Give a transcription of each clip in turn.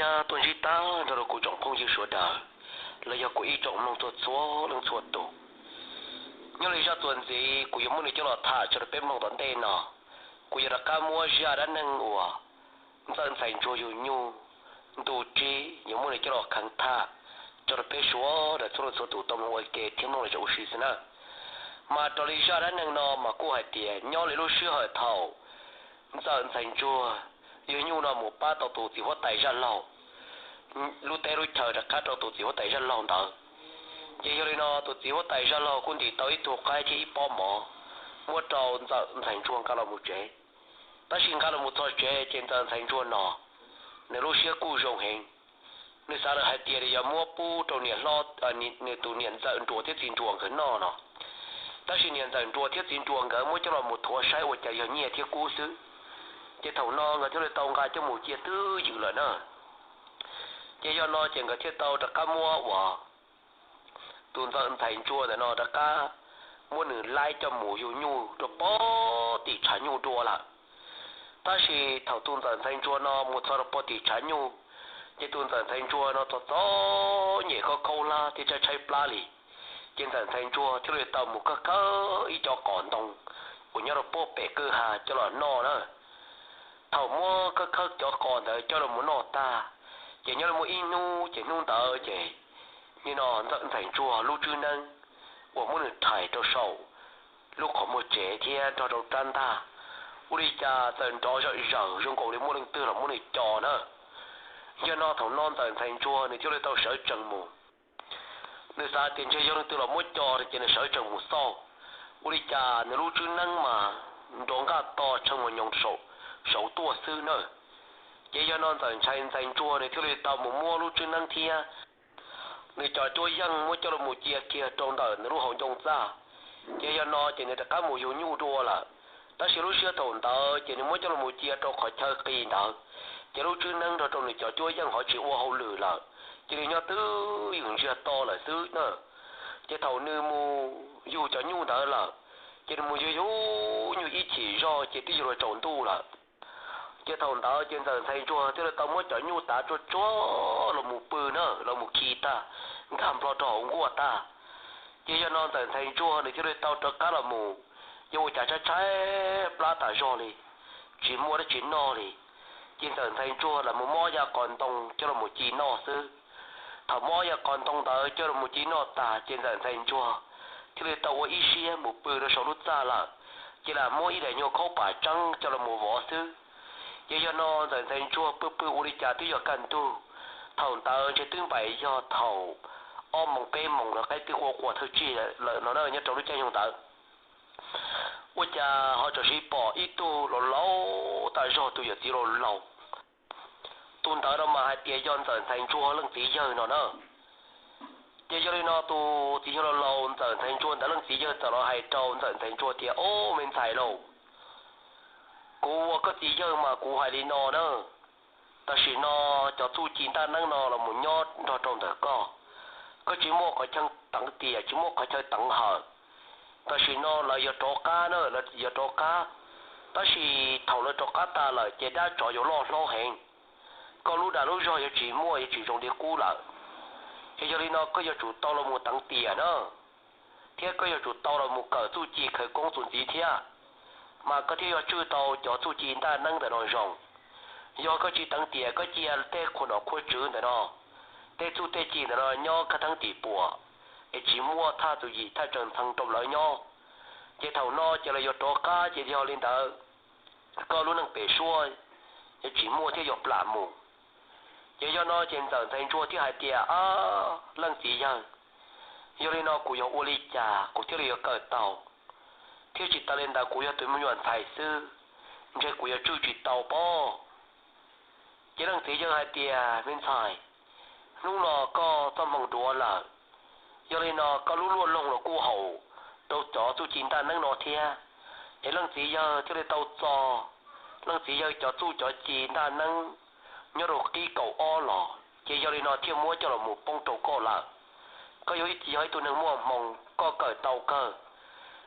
Yog tuaj ntsib tag nrho rau kuv tsoom phooj ywg sawv daws, los yog kuv ib tsoom mloog txhua txhua leej txhua tus. Nyob li zaj txuas ntxiv kuv yuav muab nws coj los tham tso rau peb mloog tom ntej no. Kuv yuav rov qab muab zaj dab neeg uas Ntxawm Ntxhais Ntsuag yug nyuj ntu tsib yuav muab nws coj los kheev tham tso rau peb sawv daws txhua leej txhua tus tau mloog ua ke thiab mloog los ua si xwb na. Mas raws li zaj dab neeg no mas kuj hais tias nyob li lub sij hawm thaum Ntxawm Ntxhais Ntsuag yug nyuj no mus pab tau tus txiv huab tais zaj laug lub teb lub chaw rov qab rau tus txiv huab tais zaj laug ntawd. Ces yog li no tus txiv huab tais zaj laug kuj ntim tau ib tug qaib thiab ib pob mov muab rau Ntxawm Ntxhais Ntsuag nqa los mus tsev. Tab sis nqa los mus txog tsev ces Ntxawm Ntxhais Ntsuag no nws lub siab kuj zoo heev. Nws xav lawm hais tias nws yuav muab pub rau niam hlob, nws tus niam Ntxawm Nruas thiab txiv Nruas nkawd noj no. Tab sis niam Ntxawm Nruas thiab txiv Nruas nkawd muab coj los mus thuav saib ua cas yog nyiaj thiab kub xwb. Ces thaum no nkawd thiaj li tau nqa coj mus cia twj ywm lawm na. Ces yog no ces nkawd thiaj tau rov qab muab uas tus Ntxawm Ntxhais Ntsuag ntawm no rov qab muab nws laib coj mus yug nyuj rau pem tim tshav nyuj dua lawm. Tab sis thaum tus Ntxawm Ntxhais Ntsuag no mus txog rau pem tim tshav nyuj, ces tus Ntxawm Ntxhais Ntsuag no txom txom nyem khaub khaub hlab thiab tshaib tshaib plab li. Ces Ntxawm Ntxhais Ntsuag thiaj li tau mus khawb khawb ib co qos ntoo uas nyob rau pem kwj ha coj los noj na. Thaum muab khawb khawb cov qos ntawd coj los mus noj tag, ces nyob li muaj ib hnub ces hnub ntawd ces nim no Ntxawm Ntxhais Ntsuag lub tswb neeb uas muab nws rhais rau saum lub qhov muag tsev thiab nrog rau rab ntaj, ua li cas txawm nrov zom zaws zoo nkaus li muaj leej twg los muab nws co na. Yog no thaum no Ntxawm Ntxhais Ntsuag nws thiaj li tau sawv tsees mus. Nws xav tias ntshe yog leej twg los muab co no ces nws sawv tsees mus xauj, ua li cas nws lub tswb neeb mas nrov nqaj to tshee mos nyoos saum tuaj xwb na. Ces yog no Ntxawm Ntxhais Ntxuag nws thiaj li tau mus muab lub tswb neeb thiab nws cov cuab yeej muab coj los cia kiag rau ntawm nws lub hauv ncoo txaj. Ces yog no ces nws rov qab mus yug nyuj dua lawm. Tab sis lub sij hawm thaum ntawd ces nws muab coj los cia rau qhov chaw qis ntawd, ces lub tswb neeb nrog rau nws cov cuab yeej ho tsis ua hauj lwm lawm, ces nws nyob twj ywm ntsiag to lawm xwb na. Ces thaum nws mus yug cov nyuj ntawd lawm, ces nws mus yug yug nyuj ib chim zog ces twb yuav luag tsaus ntuj lawm. Ces thaum ntawd ces Ntxawm Ntxhais Ntsuag thiaj li tau muab cov nyuj tav tsuag tsuag los mus pw na, los mus khi tag, nkag nplo rau hauv nkuaj tag. Ces yog no Ntxawm Ntxhais Ntsuag nws thiaj li tau rov qab los mus, yuav ua cas tshaib tshaib plab tas zog li, tsis muaj dab tsi noj li. Ces Ntxawm Ntxhais Ntsuag lam mus mob ya qos ntoo coj los ci noj xwb. Thaum mob ya qos ntoo ntawd coj los ci noj tag ces Ntxawm Ntxhais Ntsuag thiaj li tau ua ib siab mus pw rau saum lub txaj lawm, ces lam muab ib daim nyuag khaub pam tseeb coj los vov xwb. Ces yog no Ntxawm Ntxhais Ntsuag pw pw ua li cas twb yog kaj ntug. Thaum ntawd ntshe twb npaum yog thaum ob moos peb moos los qaib twb qua qua thawj tsig lawm no na nyob rau lub caij nyoog ntawd. Ua cas ho txawm sis pom ib tug laus laus tas zog tus yawm txiv laus laus. Tus ntawd no mas hais tias yog Ntxawm Ntxhais Ntsuag leej txiv yawg no na. Ces yog li no tus txiv yawg laus laus Ntxawm Ntxhais Ntsuag ntawd leej txiv yawg txawm los hais rau Ntxawm Ntxhais Ntsuag tias, Au me ntxhais lauj, kuv ua koj txiv yawg mas kuv hais li no na, tam sim no cov txuj ci ntaj neeb no los mus nyob nrog rau ntawm koj, koj tsis muaj qhov chaw teev tiam tsis muaj qhov chaw teev hawm. Tam sim no lawv yuav rov qab na, lawv yuav rov qab, tab sis thaum lawv rov qab tag lawm ces dab tsov yuav loj hlob heev, koj lub dag lub zog yuav tsis muaj yuav tsis zoo li qub lawm. Es yog li no koj yuav tsum tau los mus teev tiam na, thiab koj yuav tsum tau los mus kawm txuj ci khawv koob txuas ntxiv thiab, mas koj thiaj yuav tswj tau cov txuj ci ntaj neeb ntawm no zoo. Yog koj tsis teev tiam koj cia tej qhua nom qhua tswv ntawm no, tej txuj tej ci ntawm no nyob khab theeb tim puam, es tsis muaj thaj txuj yim thaj tseem ntxhee rau lawv nyob, ces thaum no ces lawv yuav rov qab ces yog li ntawd koj lub neej pem suab yuav tsis muaj thiab yuav plam mus. Ces yog no ces Ntxawm Ntxhais Ntsuag thiaj hais tias, Leej txiv yawg, yog li no kuv yuav ua li cas kuv thiaj li yuav kawm tau, thiab tsis tas li ntawd kuv yog tus me nyuam ntxhais xwb, ntshe kuv yuav tswj tsis tau pob. Ces leej txiv yawg hais tias, Me ntxhais, hnub no koj txoj hmoo duav lawm, yog li no koj lub luaj loog los kuj haum rau cov txuj ci ntaj neeb no thiab. Es leej txiv yawg thiaj li tau txo leej txiv yawg cov txuj cov ci ntaj neeb nyob rau qib kaum ob los, ces yog li no thiaj muab coj los mus poob rau koj lawm. Koj yog ib, yog ib tug neeg muaj hmoo, koj kawm tau kawg,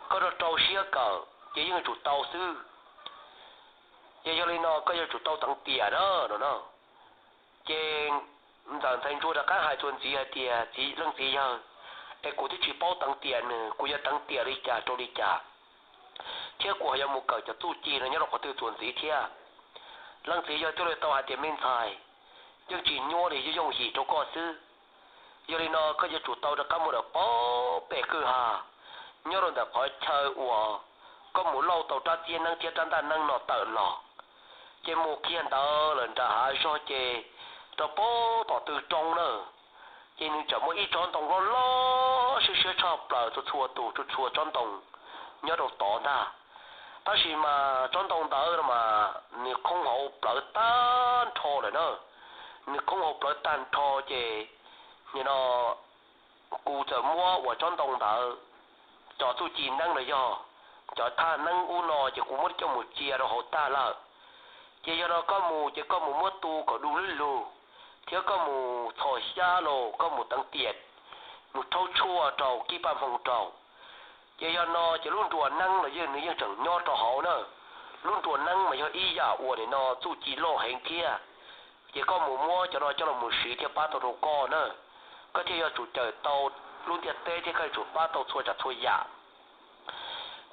koj rau rau siab kawm ces yeej yuav tsum tau xwb. Ces yog li no koj yuav tsum tau teev tiam na, no na. Ces ntxawm ntxhais ntsuag rov qab hais txuas ntxiv hais tias, Txiv, leej txiv yawg, es kuv twb tsis paub teev tiam nws, kuv yuav teev tiam li cas rau li cas, thiab kuv ho yuav mus kawm cov txuj ci no nyob rau qhov twg txuas ntxiv thiab? Leej txiv yawg thiaj li tau hais tias, Me ntxhais, yeej tsis nyuaj li, yooj yooj yim rau koj xwb. Yog li no koj yuav tsum tau rov qab mus rau pem kwj ha, nyob rau ntawm qhov chaw uas koj mus lauj tau rab txiab neeb thiab rab ntaj neeb no tawm los, ces mus kiag ntawd lawm nram hav zog ces rau pem tom tw roob na, ces nws tseem muaj ib tsob ntoo loj loj siab siab tshaj plaws, txhua txhua tus txhua tsob ntoo nyob rau tod ntag. Tab sis mas tsob ntoo ntawd no mas nws khoob hauv plawv tag nrho lawm na. Nws khoob hauv plawv tag nrho ces nim no kuv txawm muab uas tsob ntoo ntawd cov txuj ci neeb los yog cov thaj neeb ub no ces kuv muab coj mus cia rau hauv tag lawm. Ces yog no koj mus ces koj mus muab tu kom du lug lug, thiab koj mus txhos xyab los koj mus teev tiam, mus rhaub tshuaj rau kib paj hmoo rau. Ces yog no ces lub nruas neeb los yeej nws yeej tseem nyob rau hauv na. Lub nruas neeb mas yog ib yam uas nim no txuj ci loj heev thiab. Ces koj mus muab cov no coj los mus siv thiaj pab tau rau koj na. Koj thiaj yuav tsum cawm tau lub ntiaj teb thiab koj yuav tsum pab tau txhua tsav txhua yam.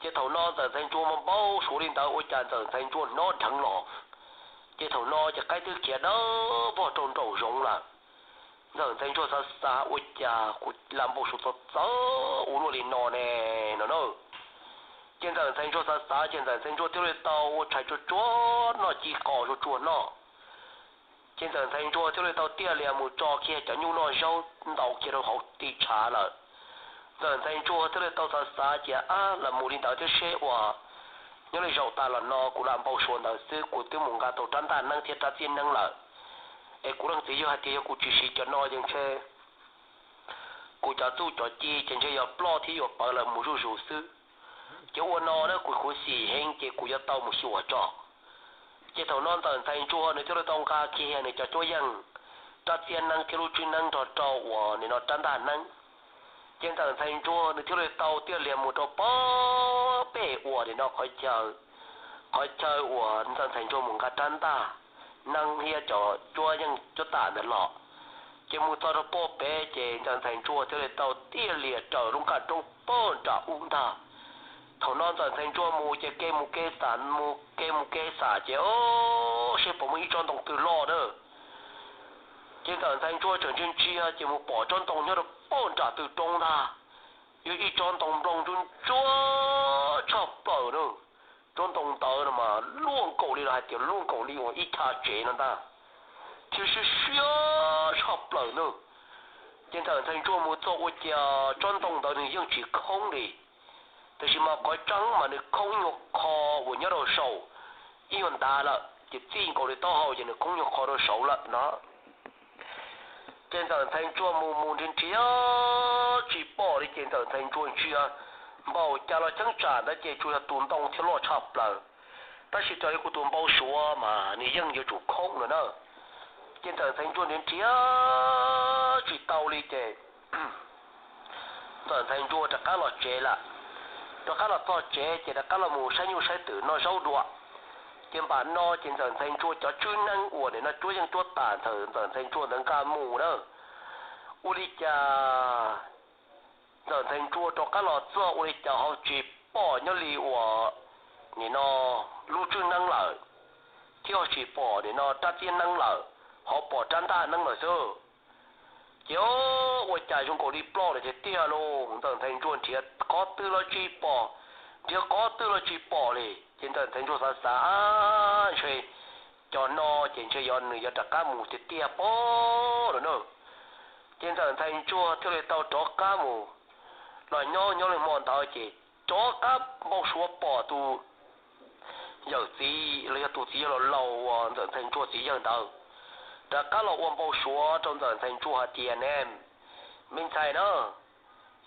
Ces thaum no ntxawm ntxhais ntsuag mas npau suav li ntawd ua cas ntxawm ntxhais ntsuag hnov dheev los. Ces thaum no ces qaib twb khiav dawb vog rau nraum zoov lawm. Ntxawm ntxhais ntsuag xav xav ua cas kuv lam npau suav txog txawv ua luaj li no ne, no na. Ces ntxawm ntxhais ntsuag xav xav ces ntxawm ntxhais ntsuag thiaj li tau ua tshais tsuag tsuag noj ci qos tsuag tsuag noj. Ces ntxawm ntxhais ntsuag thiaj li tau tiaj lias mus tso kiag cov nyuj noj zaub ntaus kiag rau hauv ti tshav lawm. Ntxawm ntxhais ntsuag thiaj li tau xav xav ces, Ab, lam mus li ntawd thiab seb ua, nyob li zaum tas los no kuv lam npau suav ntawd xwb, kuv twb mus nqa tau rab ntaj neeb thiab rab txiab neeb lawm, es kuv leej txiv yawg hais tias yog kuv tsis siv cov no ces ntshe kuv cov txuj cov ci ces ntshe yuav ploj thiab yuav pawv lawm mus zuj zus xwb. Ces ua no na kuv khuv xim heev ces kuv yuav tau mus xyuas tso. Ces thaum no ntxawm ntxhais ntsuag nws thiaj li tau nqa kiag nws cov cuab yeej, rab txiab neeb thiab lub tswb neeb nrog rau uas nim no rab ntaj neeb. Ces ntxawm ntxhais ntsuag nws thiaj li tau tiaj lias mus rau pem uas nim no qhov chaw, qhov chaw uas ntxawm ntxhais ntsuag mus nqa rab ntaj neeb thiab cov cuab yeej cuab tam ntawd los. Ces mus txog rau pem ces ntxawm ntxhais ntsuag thiaj li tau tiaj lias raws lub nqaj roob pag nram ub ntag. Thaum no ntxawm ntxhais ntsuag mus ces kev mus kev xam mus kev mus kev xam ces, o, seb puas muaj ib tsob ntoo twg loj na. Ces ntxawm ntxhais ntsuag tseem ntsia ntsia ces mus pom tsob ntoo nyob rau pag nram tw roob ntag. Yog ib tsob ntoo nplooj ntsuab ntsuab tshaj plaws na. Tsob ntoo ntawd no mas luaj nkaus li los hais tias luaj nkaus li uas ib chav tsev no ntag, thiab siab siab tshaj plaws na. Ces ntxawm ntxhais ntsuag mus txog ua cas tsob ntoo ntawd nws yeej tsis khoob li, tiam sis mas qhov tseeb mas nws khoob ib nyuag qho uas nyob rau saum ib nyuag ntav lawm ces txij nkaus li taub hau ces nws khoob nyuag qho rau saud lawm no. Ces ntxawm ntxhais ntsuag mus mus nrhiav nrhiav tsis pom li ces ntxawm ntxhais ntsuag ntsia npaum cas los cheeb tsam ntawd ces tsuas yog tus ntoo thiaj loj tshaj plaws, tab sis raws li kuv tus npau suav mas nws yeej yuav tsum khoob no na. Ces ntxawm ntxhais ntsuag nrhiav nrhiav tsis tau li ces ntxawm ntxhais ntsuag rov qab los tsev lawm. Rov qab los txog tsev ces rov qab los mus saib nyuj saib twm noj zaub dua. Ces npam no ces ntxawm ntxhais ntsuag cov tswb neeb uas nim no cuab yeej cuab tas ntxawm ntxhais ntsuag ntawd nqa mus na, ua li cas ntxawm ntxhais ntsuag rov qab los txog ua li cas ho tsis pom nyob li uas nim no lub tswb neeb lawm, thiab ho tsis pom nim no rab txiab neeb lawm, ho pom rab ntaj neeb lawm xwb. Ces ua cas zoo nkaus li ploj lawm tiag tiag lauj, ntxawm ntxhais ntsuag nrhiav qhov twg los tsis pom, nrhiav qhov twg los tsis pom li. Ces ntxawm ntxhais ntsuag xav xav, Ntshe cov no ces ntshe yog nws yuav rov qab mus tiag tiag pob no na. Ces ntxawm ntxhais ntsuag thiaj li tau rov qab mus, los nyob nyob li hmo ntawd ces rov qab npau suav pom tus yawm txiv los yog tus txiv yawg laus laus uas ntxawm ntxhais ntsuag txiv yawg ntawd rov qab los ua npau suav rau ntxawm ntxhais ntsuag hais tias, Ne, me ntxhais na,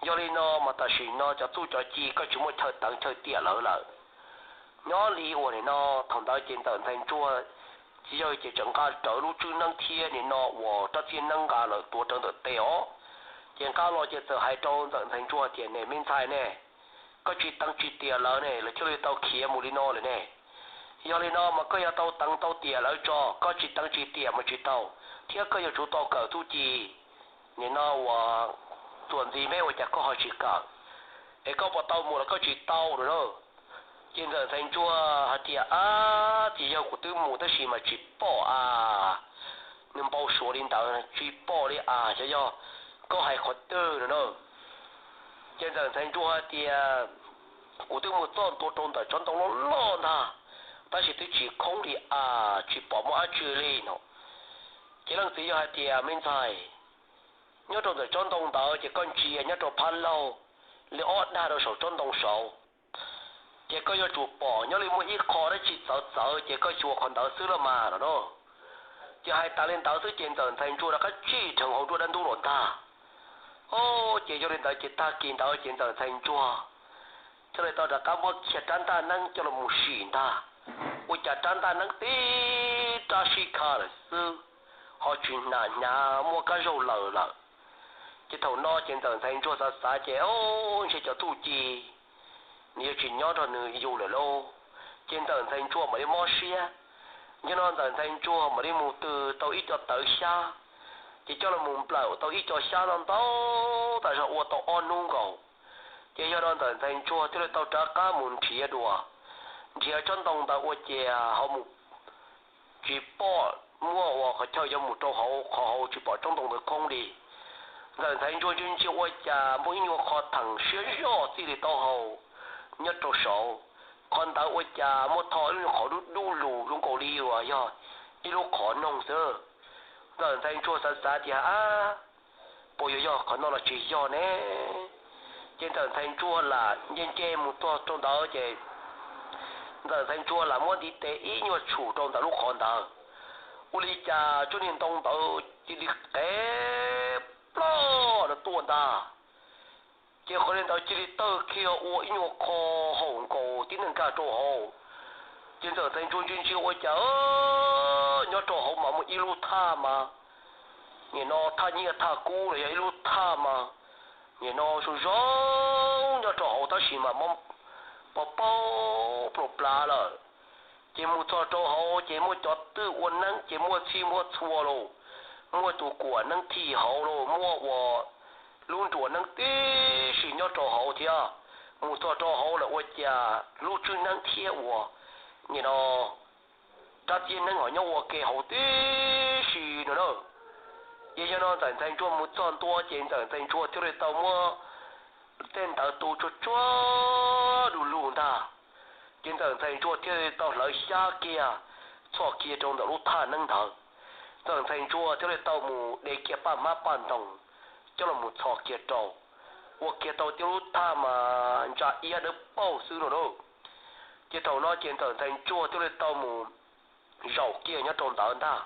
yog li no mas tam sim no cov txuj cov ci koj tsis muaj chaw teev chaw tiam lawv lawm. Nyob li uas nim no thaum ntawd ces ntxawm ntxhais ntsuag txiv yawg ces tseem nqa rawv lub tswb neeb thiab nim no uas rab txiab neeb nqa lawm tuav rawv ntawm tes os. Ces nqa los ces txawm hais rau ntxawm ntxhais ntsuag tias, Ne me ntxhais ne, koj tsis teev tsis tiam lawv ne, lawv thiaj li tau khiav mus li no lawm ne. Yog li no mas koj yog tau teev tau tiam lawv tso, koj tsis teev tsis tiam mas tsis tau, thiab koj yuav tsum tau kawm txuj ci. Nim no uas txuas ntxiv me ua cas koj ho tsis kawm, es koj puas tau mus los koj tsis tau no na. Ces ntxawm ntxhais ntsuag hais tias, Ab, tsis yog, kuv twb mus tab sis mas tsis pom a. Nws npau suav li ntawd, tsis pom li a, xyov yog koj hais qhov twg no na. Ces ntxawm ntxhais ntsuag hais tias, Kuv twb mus txog ntua rau ntawm tsob ntoo loj loj ntag, tab sis twb tsis khoob li a, tsis pom muaj dab tsi li no. Ces leej txiv yog hais tias, Me ntxhais, nyob rau ntawm tsob ntoo ntawd ces koj ntsia nyob rau phab laug li ob dag rau saum tsob ntoo saud, ces koj yuav tsum pom nyob li muaj ib qho dab tsi txawv txawv, ces koj xyuas qhov ntawd xwb los mas no na. Ces hais tas li ntawd xwb ces ntxawm ntxhais ntsuag rov qab tsij dheev hauv nruab dab ntub los ntag. Ces yog li ntawd ces tag kis ntawd ces ntxawm ntxhais ntsuag thiaj li tau rov qab muab kiag rab ntaj neeb coj los mus sim ntag. Ua cas rab ntaj neeb tib rab sib kha lawm xwb, ho tsis hnyav muaj kab zaug lawm lawm. Ces thaum no ces ntxawm ntxhais ntsuag xav xav ces, Ntshe cov txuj ci nws yuav tsis nyob nrog nws yus lawm lauj. Ces ntxawm ntxhais ntsuag mam li mob siab. Yog no ntxawm ntxhais ntsuag mam li mus tw tau ib co tawv xyab, ces coj los mus nplawm tau ib co xyab ntau ntau tas zog ua tau ob hnub nkaus. Ces yog no ntxawm ntxhais ntsuag thiaj li tau rov qab mus nrhiav dua, nrhiav tsob ntoo ntawd ua cas ho mus tsis pom muaj uas qhov chaw yuav mus rau hauv, qhov hauv tsis pom tsob ntoo ntawd khoob li. Ntxawm ntxhais ntsuag ntsia ntsia ua cas muaj ib nyuag qho theem siab zog txij li taub hau nyob rau saud. Qhov ntawd ua cas muaj tho ib lub qhov dub dub lug zoo nkaus li uas yog ib lub qhov noog xwb. Ntxawm ntxhais ntsuag xav xav tias, Ab, puas yuav yog qhov no los tsis yog ne? Ces ntxawm ntxhais ntsuag lam nce nce mus txog rau ntawd ces ntxawm ntxhais ntsuag lam muab ntiv tes ib nyuag tshum rau ntawm lub qhov ntawd. Ua li cas tsob niag ntoo ntawd cia li qev ploj rau tuaj ntag. Ces qhov li ntawd cia li tawg kiag ua ib nyuag qho haum nkaus tib neeg nkag rau hauv. Ces ntxawm ntxhais ntsuag ntsia ntsia ua cas nyob rau hauv mas muaj ib lub thaj mas, nim no thaj nyiaj thaj kub los yog ib lub thaj mas, nim no zoo zoo nyob rau hauv tab sis mas mob pau pau plaws plaws lawm. Ces mus txog rau hauv ces muaj cov twj ua neeb ces muaj txhij muaj txhua los, muaj tus kuam neeb thij hauv los, muaj uas lub nruas neeb tib si nyob rau hauv thiab. Mus txog rau hauv lawm ua cas lub tswb neeb thiab uas nim no rab txiab neeb ho nyob ua ke hauv tib si no na. Ces yog no ntxawm ntxhais ntsuag mus txog ntua ces ntxawm ntxhais ntsuag thiaj li tau muab tej ntawd tu tsuag tsuag du lug ntag. Ces ntxawm ntxhais ntsuag thiaj li tau hlawv xyab kiag, txhos kiag rau ntawm lub thaj neeb ntawd. Ntxawm ntxhais ntsuag thiaj li tau mus de kiag paj hmab paj ntoos coj los mus txhos kiag rau, ua kiag tau tib lub thaj mas ntsa iab dawb paug xwb no lauj. Ces thaum no ces ntxawm ntxhais ntsuag thiaj li tau mus zaum kiag nyob rau ntawd ntag.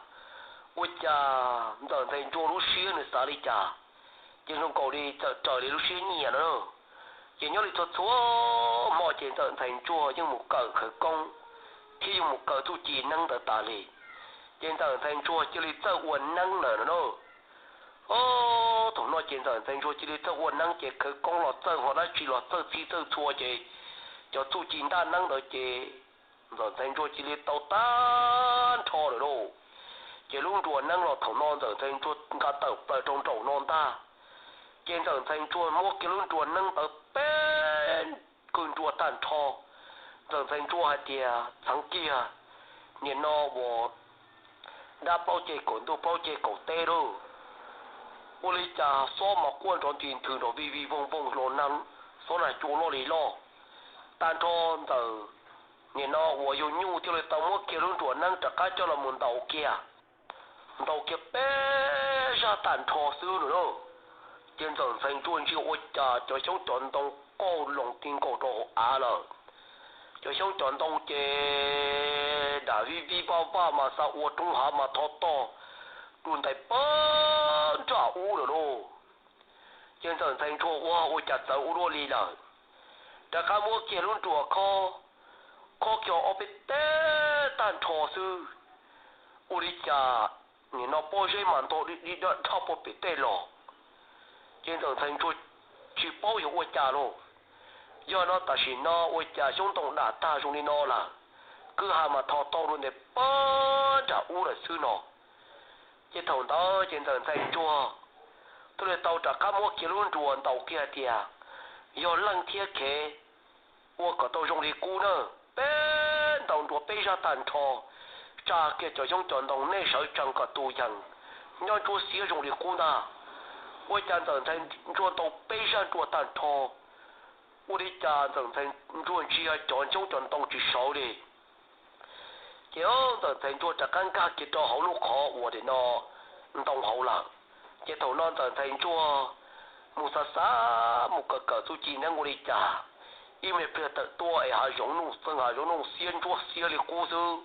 Ua cas ntxawm ntxhais ntsuag lub siab nws xav li cas, ces zoo nkaus li txawm raws li lub siab nyiam no lauj. Ces nyob li txhua txhua hmo ces ntxawm ntxhais ntsuag yeej mus kawm khawv koob thiab yeej mus kawm txuj ci neeb ntawd tas li. Ces ntxawm ntxhais ntsuag cia li txawj ua neeb lawm no lauj. Thaum no ces ntxawm ntxhais ntsuag cia li txawj ua neeb ces khawv koob los txawj ho dab tsi los txawj txhij txawj txhua ces cov txuj ci ntaj neeb ntawd ces ntxawm ntxhais ntsuag cia li tau tag nrho lawm lauj. Ces lub nruas neeb los thaum no ntxawm ntxhais ntsuag nqa tawm plaws rau nraum no ntag. Ces ntxawm ntxhais ntsuag muab kiag lub nruas neeb ntawd peb kawg nruas tag nrho. Ntxawm ntxhais ntsuag hais tias txheev kiag, nim no uas dab plaub ceg kaum ntuj plaub ceg kaum teb lauj. Ua li cas xob mas quaj nrov nti nthwv nrov vij vij voog voog los nag, xob nag cua loj li loj. Tag nrho ntawm nim no uas yug nyuj thiaj li tau muab kiag lub nruas neeb rov qab coj los mus ntaus kiag. Ntaus kiag peb zaj tag nrho xwb no lauj. Ces ntxawm ntxhais ntsuag ntsia ua cas cov xyoob cov ntoo qaug loos ti nkaus rau hauv av lawm. Cov xyoob cov ntoo ces dam vij vij vaj vaj mas xa ua roob hav mas thov tog dua ntais pag nraj ub lawm lauj. Ces ntxawm ntxhais ntsuag ua ua cas txawv ua luaj li lawm. Rov qab muab kiag lub nruas khob, khob kiag ob peb teg tag nrho xwb. Ua li cas nim no pob zeb mas ntog di di daj dhaj puag pem tej los. Ces ntxawm ntxhais ntsuag tsis paub yog ua cas lauj. Yog no tam sim no ua cas xyoob ntoo dam tag zoo li no lawm, kwj ha mas tho tau rau ntev pag nram ub lawm xwb no. Ces thaum ntawd ces ntxawm ntxhais ntsuag thiaj li tau rov qab muab kiag lub nruas ntaus kiag hais tias, yog leej thiab khev, ua kom tau zoo li qub na, peb ntaus nruas peb zaj tag nrho, tsa kiag cov xyoob cov ntoo, nej sawv tsees kom tus yees nyob ntsuab xiab zoo li qub ntag. Ua cas ntxawm ntxhais ntsuag ntaus peb zaj nruas tag nrho, ua li cas ntxawm ntxhais ntsuag ntsia cov xyoob cov ntoo tsis sawv li. Ces ntxawm ntxhais ntsuag rov qab nkag kiag rau hauv lub qhov uas tim no ntoo hauv lawm. Ces thaum no ntxawm ntxhais ntsuag mus xav xav mus kawm kawm txuj ci neeb ua li cas, ib me pliag tawm tuaj es hav zoov nuj txeeg hav zoov nuj xiab ntsuab xiab li qub xwb.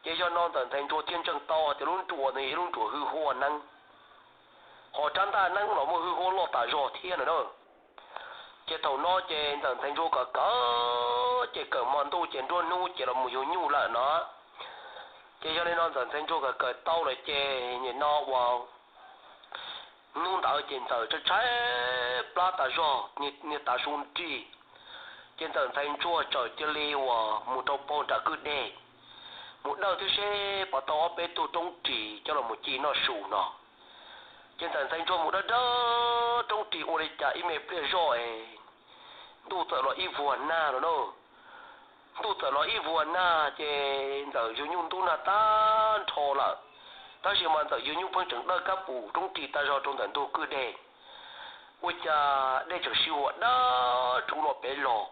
Ces yog no ntxawm ntxhais ntsuag thiaj ntseeg tau hais tias lub nruas no yog lub nruas hwj huaj neeb, ho rab ntaj neeb los muaj hwj huaj loj tas zog thiab no na. Ces thaum no ces ntxawm ntxhais ntsuag kawm kawm ces kawm hmo ntuj ces nruab hnub ces los mus yug nyuj lawm no. Ces yog li no ntxawm ntxhais ntsuag kawm kawm tau lawm ces nim no uas hnub ntawd ces ntxawm tshaib tshaib plab tas zog, niag tav su nrig. Ces ntxawm ntxhais ntsuag txawm cia li uas mus rau pag nram kwj deg, mus dawj thiab seb puas tau ob peb tug roob ris coj los mus ci noj su no. Ces ntxawm ntxhais ntsuag mus dawj dawj roob ris ua li cas ib me pliag zoj es ntuj txawm los ib vuag nag no na. Ntuj txawm los ib vuag nag ces ntxawm yug nyuj ntub nag tag nrho lawm, tab sis mas ntxawm yug nyuj pheej tseem dawj kab pum roob ris tas zog rau ntawm ntug kwj deg. Ua cas dej tseem sib huam dab tsuv los pem los.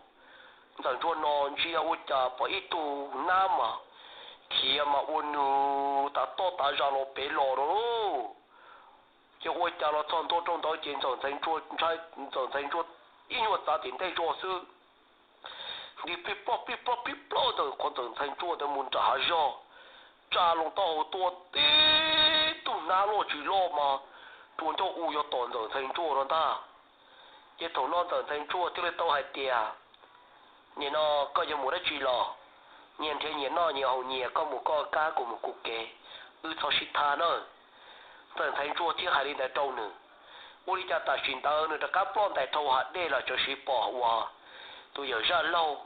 Ntxawm ntsuag no ntsia ua cas pom ib tug nab mas khiav mas ua nws tav toj tav zag los pem los lauj. Ces ua cas los txog ntua rau ntawd ces ntxawm ntxhais ntsuag ntshai, ntxawm ntxhais ntsuag ib nyuag txav tim ntej zog xwb, nti pib plob pib plob pib plob ntawm qhov ntxawm ntxhais ntsuag ntawd mus nram hav zog, tsa loo taub hau tuaj tib tug nab loj tsis loj mas rua ncauj u yog tom ntxawm ntxhais ntsuag no ntag. Ces thaum no ntxawm ntxhais ntsuag thiaj li tau hais tias, nim no koj yuav mus dab tsi los? Nyias nrhiav nyias noj nyias haus, nyias koj mus koj kab kuv mus kuv kev, wb txhob sib tham na. Ntxawm ntxhais ntsuag thiaj hais li ntawd rau nws. Ua li cas tam sim ntawd nws rov qab ploj ntais dhau hav dej los txawm siv pom uas tus yawm zaj laug.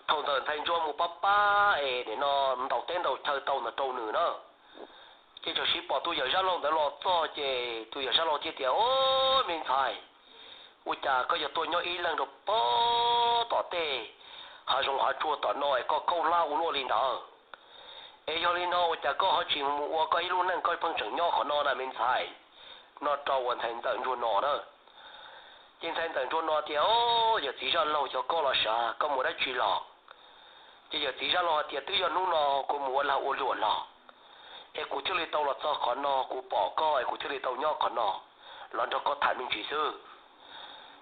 Thaum ntxawm ntxhais ntsuag mus pab pab es nim no ntaus teb ntaus chaw tau ntawd rau nws na, ces txawm siv pom tus yawm zaj laug ntawd los txog ces tus yawm zaj laug thiaj tias, o, me ntxhais, ua cas koj yuav tuaj nyob ib leeg rau pag tom tej hav zoov hav tsuag tom no es koj khaub hlab ua luaj li ntawd? Es yog li no ua cas koj ho tsis mus ua koj ib lub neej, koj pheej tseem nyob qhov no na me ntxhais? No rau uas ntxhais ntxawm ntsuag no na. Ces ntxhais ntxawm ntsuag no tias, o, yawm txiv zaj laug, yog koj los sav, koj mus dab tsi los? Ces yawm txiv zaj laug hais tias, twb yog hnub no kuv mus ua lag ua luam los, es kuv thiaj li tau los txog qhov no, kuv pom koj es kuv thiaj li tau nyob qhov no los nrog koj tham me ntsis xwb.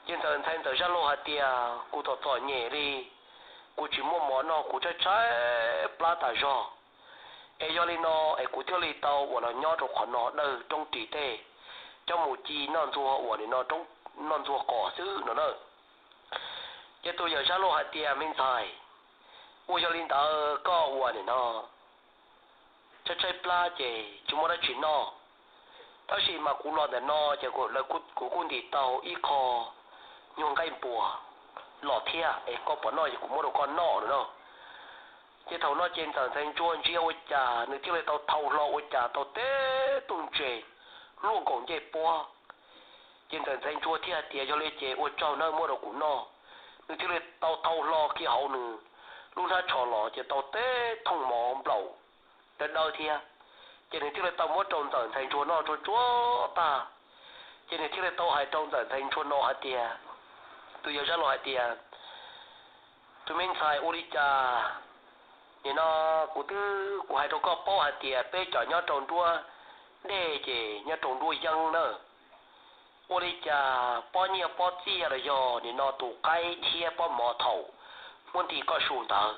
Ces ntxawm ntxhais ntxawm zaj laug hais tias, kuv txom txom nyem li, kuv tsis muaj mov noj, kuv tshaib tshaib plab tas zog, es yog li no es kuv thiaj li tau uas los nyob rau qhov no dawj roob ris tej, coj mus ci noj ntxuag uas nim no roob, noj ntxuag qos xwb no na. Ces tus yawm zaj laug hais tias, me ntxhais, ua yog li ntawd koj uas nim no tshaib tshaib plab ces tsis muaj dab tsi noj, tab sis mas kuv los ntawm no ces kuv kuj ntim tau ib qho nyuag nqaij npua los thiab, es koj pom noj ces kuv muab rau koj noj no na. Ces thaum no ces ntxawm ntxhais ntsuag ntsia ua cas nws thiaj li tau thau hlo ua cas tau teb tug ntses luaj nkaus ncej puab. Ces ntxawm ntxhais ntsuag thiaj hais tias, yog li ces ua tsaug nawb, muab rau kuv noj. Nws thiaj li tau thau hlo kiag hauv nws lub hnab tsho los ces tau teb thooj mov nplaum dawb dawb thiab. Ces nws thiaj li tau muab rau ntxawm ntxhais ntsuag noj tsuag tsuag tag, ces nws thiaj li tau hais rau ntxawm ntxhais ntsuag no hais tias, tus yawm zaj laug hais tias, tus me ntxhais, ua li cas nim no kuv twb, kuv hais rau koj paub hais tias peb cov nyob rau nruab dej ces nyob rau nruab yeeb na, ua li cas pob nyiaj pob txiaj los yog nim no tus qaib thiab pob mov thaum muab nti koj su ntawd,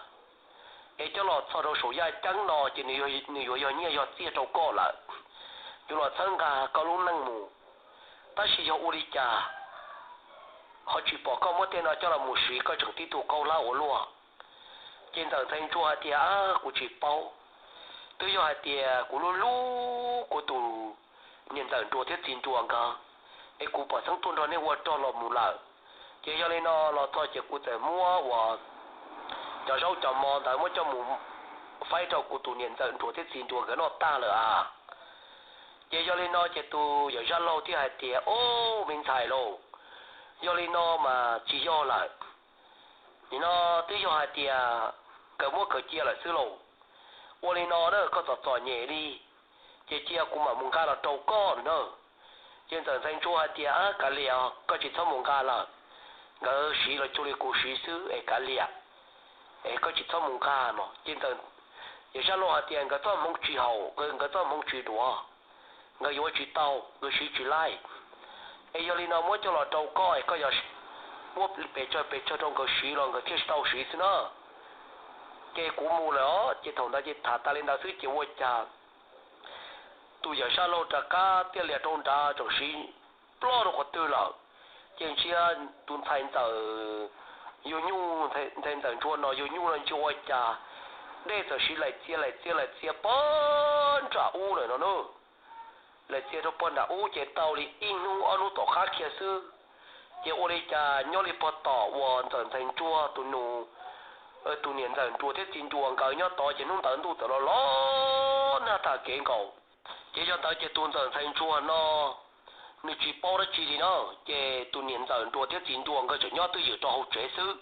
es coj los txog rau saum yaj ceeb no ces nws yuav yog nyiaj yog txiaj rau koj lawm, yuav los txhawb nqa koj lub neej mus. Tab sis yog ua li cas ho tsis pom koj muab tej no coj los mus siv, koj tseem tib tug khaub hlab ua luaj? Ces ntxawm ntxhais ntsuag hais tias, kuv tsis paub, twb yog hais tias kuv hlub hlub kuv tus niam ntxawm Nruas thiab txiv Nruas nkawd, es kuv pom xeeb tuaj nrog nej ua rog los mus lawm. Ces yog li no los txog ces kuv txawm muab uas cov zaub cov mov ntawd muab coj mus faib rau kuv tus niam ntxawm Nruas thiab txiv Nruas nkawd noj tag lawm a. Ces yog li no ces tus yawm zaj laug thiaj hais tias, Ub, me ntxhais lauj, yog li no mas tsis yog lawm. Nim no twb yog hais tias nkawd muab kawg cia lawm xwb lauj. Ua li no na, koj txom txom nyem li, ces cia kuv mam mus nqa los rau koj no na. Ces ntxawm ntxhais ntsuag hais tias, Kav liam, koj tsis txhob mus nqa lawm, nkawd siv los cuag li kuv siv xwb es kav liam, es koj tsis txhob mus nqa no. Ces ntxawm, yawm zaj laug hais tias, Nkawd txoj hmoov tsis haum, nkawd txoj hmoov tsis duav, nkawd yuav tsis tau, nkawd siv tsis laij. Es yog li no muab coj los rau koj es koj yog muab pes tsawg pes tsawg rau nkawd siv los nkawd thiaj tau siv xwb na. Ces kuv mus lawm os. Ces thaum ntawd ces tham tas li ntawd xwb ces ua cas tus yawm zaj laug rov qab tiaj lias rau nrad tseem siv ploj rau qhov twg lawm. Ces ntsia tus ntxhais ntxawm yug nyuj, ntxhais ntxawm ntsuag no yug nyuj no ntsia ua cas dej txawm siv laim txia laim txia laim txia pog nram ub lawm no na. Laim txia rau pog nram ub ces tau li ib hnub ob hnub tom qab kiag xwb, ces ua li cas nyob li pog tom uas ntxawm ntxhais ntsuag tus nus, tus niam ntxawm Nruas thiab txiv Nruas nkawd nyob tod ces hnub ntawd ntuj txawm los los nag tag kev nkaus. Ces yog ntawd ces tus ntxawm ntxhais ntsuag no nws tsis paub dab tsi li na. Ces tus niam ntxawm Nruas thiab txiv Nruas nkawd tseem nyob twj ywm rau hauv tsev xwb.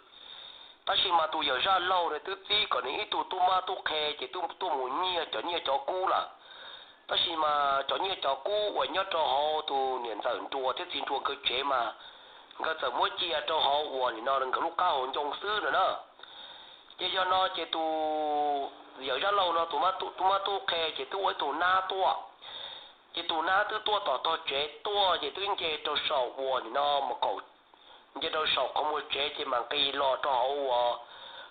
Tab sis mas tus yawm zaj laug no twb txib kom nws ib tug tub mab tub qhe ces twb tuaj mus nyiag cov nyiaj cov kub lawm. Tab sis mas cov nyiaj cov kub uas nyob rau hauv tus niam ntxawm Nruas thiab txiv Nruas nkawd tsev mas nkawd txawm muab cia rau hauv uas nim no nkawd lub qab hauv ncoo xwb no na. Ces yog no ces tus yawm zaj laug no tus tub mab tub qhe ces twb ua ib tug nab tuaj. Ces tus nab twb tuaj tom tog tsev tuaj ces twb nce rau saum uas nim no mus kaum, nce rau saum qhov muag tsev ces mam nqis los rau hauv uas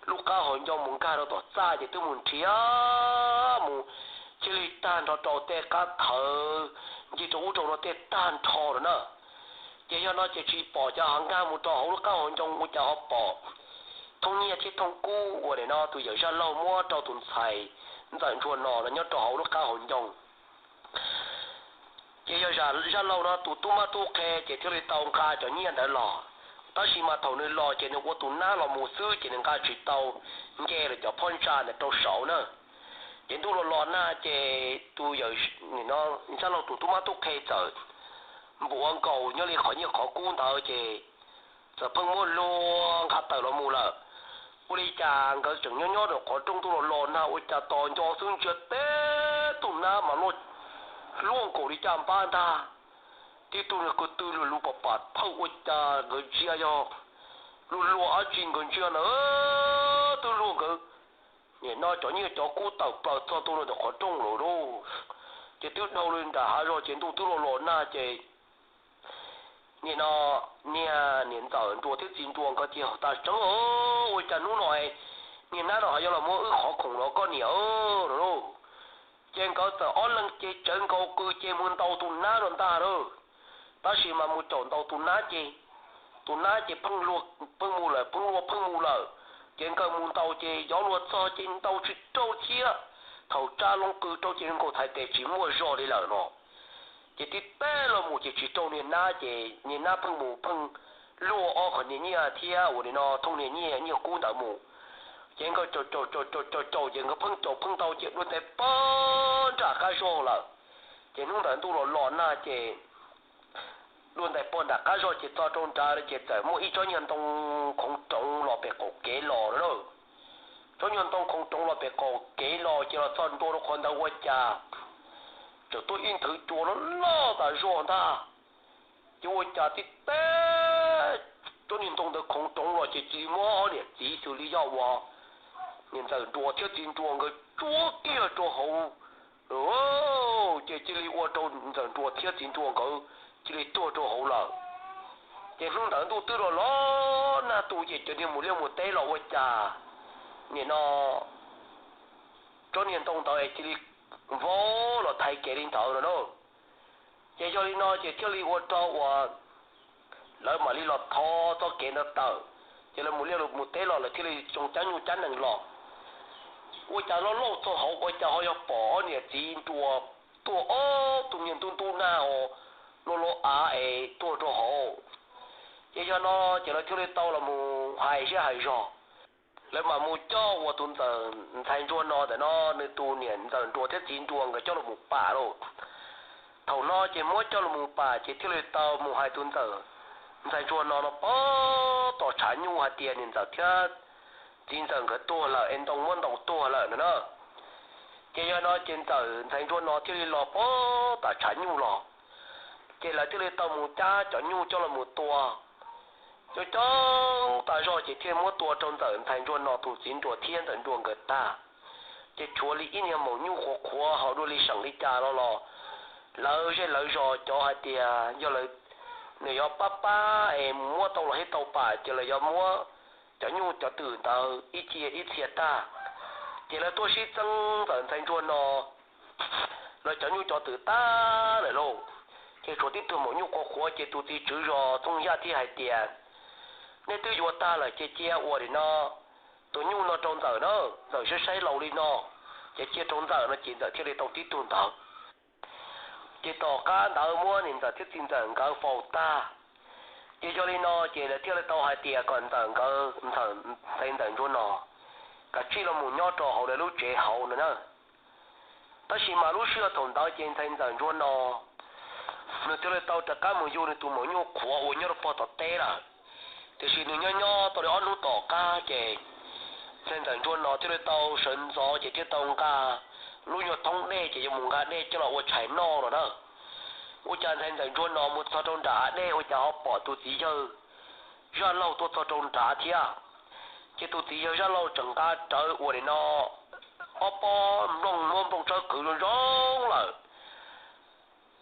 lub qab hauv ncoo mus nkag rau tom txaj ces twb mus nrhiav mus cia li tag nrho rau tej qab thawv, nce rau ub rau no tej tag nrho lawm na. Ces yog no ces tsis pom cov hav nkag mus rau hauv lub qab hauv ncoo ua cas ho pom thooj nyiaj thiab thooj kub uas nim no tus yawm zaj laug muab rau tus ntxhais ntxawm ntsuag no no nyob rau hauv lub qab hauv ncoo. Ces yog zaj laug no tus tub mab tub qhe ces thiaj li tau nqa cov nyiaj ntawd los. Tab sis mas thaum nws los ces nws ua tus nab los mus xwb ces nws nqa tsis tau nce lawm cov phab ntsa ntawd rau saud na. Ces ntuj los los nag ces tus yawm zaj laug tus tub mab tub qhe txawm npuav nkaus nyob li qhov nyiaj qhov kub ntawd ces txawm pheej muab luag nqa tawm los mus lawm. Ua li cas nkawd tseem nyob nyob rau qhov rooj ntuj los los nag ua cas tos nco xwb ntsia teb tug nab mas luaj nkaus li caj npab ntag. Tib tug nws ko tw lug lug pam pam thawj ua cas nkawd ntsia yog luag luag dab tsi nkawd ntsia na twb luag nkawd. Nim no cov nyiaj cov kub tawm plaws txog ntua rau ntawm qhov rooj lawm lauj. Ces twb dhau li nram hav zog ces ntuj twb los los nag ces nim no niag niam ntxawm Nruas thiab txiv Nruas nkawd tias tas tseeb ua cas hnub no niag nab no ho yuav los muab wb qhov khoom los koj niam lauj. Ces nkawd txawm ob leeg ces tsawv nkaus qw ces mus ntaus tus nab no ntag lauj. Tab sis mas mus caum ntaus tus nab ces tus nab ces pheej luag pheej mus lawm pheej luag pheej mus lawm. Ces nkawd mus ntaus ces yov luag txog ces ntaus tsis raug thiab. Thaum tsa loo qw rau ces zoo nkaus txhais tes tsis muaj zog li lawm no. Ces tib teg los mus ces tsis raug niag nab ces niag nab pheej mus pheej luag ob qhov niag nyiaj thiab uas nim no thooj niag nyiaj nyiaj kub ntawd mus. Ces nkawd caum caum caum caum caum ces nkawd pheej caum pheej ntau ces dua ntais pog nram qab zog lawm. Ces hnub ntawd ntuj los los nag ces dua ntais pog nram qab zog ces txog rau nrad ces txawm muaj ib tsob nyuag ntoo khoov roov los pem qaum kev los lawm. Tsob nyuag ntoo khoov roov los pem qaum kev los ces los txog ntua rau qhov ntawd ua cas tseem tuaj ib nthwv cua loj loj tas zog ntag. Ces ua cas tib teg tsob niag ntoo ntawd khoov roov los ces cia li muab ob niam txiv xws li yog uas niam ntxawm Nruas thiab txiv Nruas nkawd tsuab kiag rau hauv. Ces cia li ua rau ntxawm Nruas thiab txiv Nruas nkawd cia li tuag rau hauv lawm. Ces hnub ntawd ntuj twb los los nag tu ces cov niag mus liaj mus teb los ua cas nim no tsob niag ntoo ntawd es cia li vau los thaiv kev li ntawd no na. Ces yog li no ces thiaj li ua rau uas lawv mam li los thov txoj kev ntawd tawm. Ces lawv mus liaj mus teb los lawv thiaj li tsoo cab nyuj cab nees los. Ua cas loj lauj txog hauv ua cas ho yog pom ob niam txiv Nruas tuag ob tug niag ntub ntub nag os, los los av es tuag rau hauv. Ces yog no ces lawv thiaj li tau los mus hais zej hais zog. lawv mam mus coj ua tus ntxawm ntxhais ntsuag no ntawm no, nws tus niam ntxawm nruas thiab txiv nruas nkawd coj los mus pam lauj. Thaum no ces muab coj los mus pam ces thiaj li tau mus hais tus ntxawm ntxhais ntsuag no no pab tom tshav nyuj hais tias niam ntxawm thiab txiv ntxawm nkawd tuag lawm es ntoo muab ntaus tuag lawm no na. Ces yog no ces ntxawm ntxhais ntsuag no thiaj li los pab tom tshav nyuj los. Ces lawv thiaj li tau mus cab cov nyuj coj los mus tua. Coob coob tas zog ces thiaj muab tua rau ntxawm ntxhais ntsuag no tus txiv nruas thiab ntxawm nruas nkawd tag. Ces tshuav li ib niag maum nyuj qhuav qhuav hos dua li seem li cas no los, lawv zej lawv zos cov hais tias yog lawv, nws yuav pab pab es muab tau los thiab tau pam ces lawv yuav muab cov nyuj cov twm ntawd ib cia ib txhia tag. Ces lawv tuaj sib txeeb ntxawm ntxhais ntsuag no, lawv cov nyuj cov twm tag lawm lauj. Ces tshuav tib tug maum nyuj qhuav qhuav ces tus txiv tswv zos Txooj Yaj thiaj hais tias, nej twb yuav tag lawm ces cia ua li no, tus nyuj no rau ntxawm na, ntxawm saib saib laus li no, ces cia rau ntxawm no ces ntxawm thiaj li tau tib tug ntawd. Ces tom qab ntawd muab niam ntxawm thiab txiv ntxawm nkawd faus tag. Ces yog li no ces lawv thiaj li tau hais tias kom ntxawm nkawd, ntxawm, ntxhais ntxawm ntsuag no, kav tsij los mus nyob rau hauv lawv lub tsev hauv no na. Tab sis mas lub sij hawm thaum ntawd ces ntxhais ntxawm ntsuag no nws thiaj li tau rov qab mus yug nws tus maum nyuj qhuav uas nyob rau pog tom teb lawm. Tiam sis nws nyob nyob tau li ob hnub tom qab ces ntxhais ntxawm ntsuag no thiaj li tau sawv ntxov ces thiaj tau nqa lub nyuag thoob dej ces yuav mus nqa dej coj los ua tshais noj no na. Ua cas ntxhais ntxawm ntsuag no mus txog rau nram hav dej ua cas ho pom tus txiv yawg zaj laug tuaj txog rau nrad thiab. Ces tus txiv yawg zaj laug tseem nqa rawv ua li no ob pob nplooj, muab nplooj tsawb qhwv zoo zoo lawm.